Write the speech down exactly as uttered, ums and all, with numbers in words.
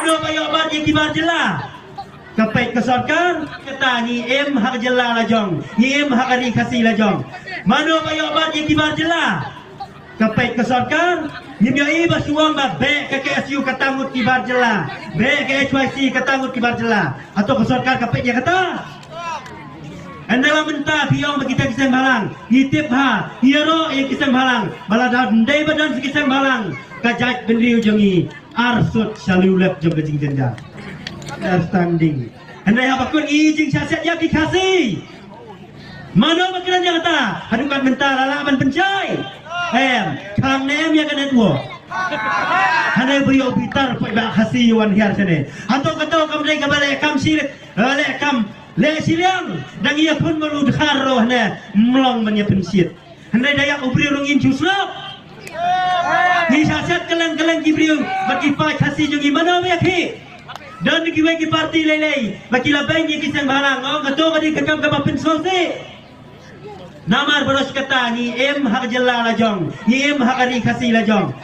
Mano ba ïoh bat ïa ki bar jylla? Ka peit ka sorkar, kata ngi im ha ka jylla la jong, ngi im ha ka ri Khasi la jong. Mano ba ïoh bat ïa ki bar jylla? Ka peit ka sorkar, ngim ïohi ba shu ong ba beh ka K S U kata ngut ki bar jylla, beh ka H Y C kata ngut ki bar jylla. Hato ka sorkar ka peit ïa kata? Hynrei mynta phi ong ba kita ki seng bhalang, ngi tip ha, ngi ïaroh ïa ki seng bhalang, ba lada ym dei ba don ki seng bhalang, ka jaitbynriew jong ngi arsut sha liulet jong ka jingjynjar. Understanding. Hynrei haba kut ngi jingshah siat ïa ki Khasi. Mano ba kren ïa kata? Haduh kat mynta la lah ban pynshai. Em, khang ne em ïa ka network. Hynrei ba ïoh bitar poi ba Khasi wan hiar shane. Hato kato kam dei kaba leh kam shi, eh, leh kam leh shiliang. Dang ïa khun malu dkhar ro hane mlong ban ïa pynshit. Hynrei da ïa u briew rung in ju slap. Ngi shah siat kylleng kylleng ki briew bad ki paid Khasi jong ngi, mano ba ïa ki. Don kiwei ki parti lei lei ba ki la beiñ ïa ki seng bhalang, ong kato ka dei ka kam kaba pynsngewsih. Namar baroh kata ngi im ha ka jylla la jong, ngi im ha ka ri Khasi la jong.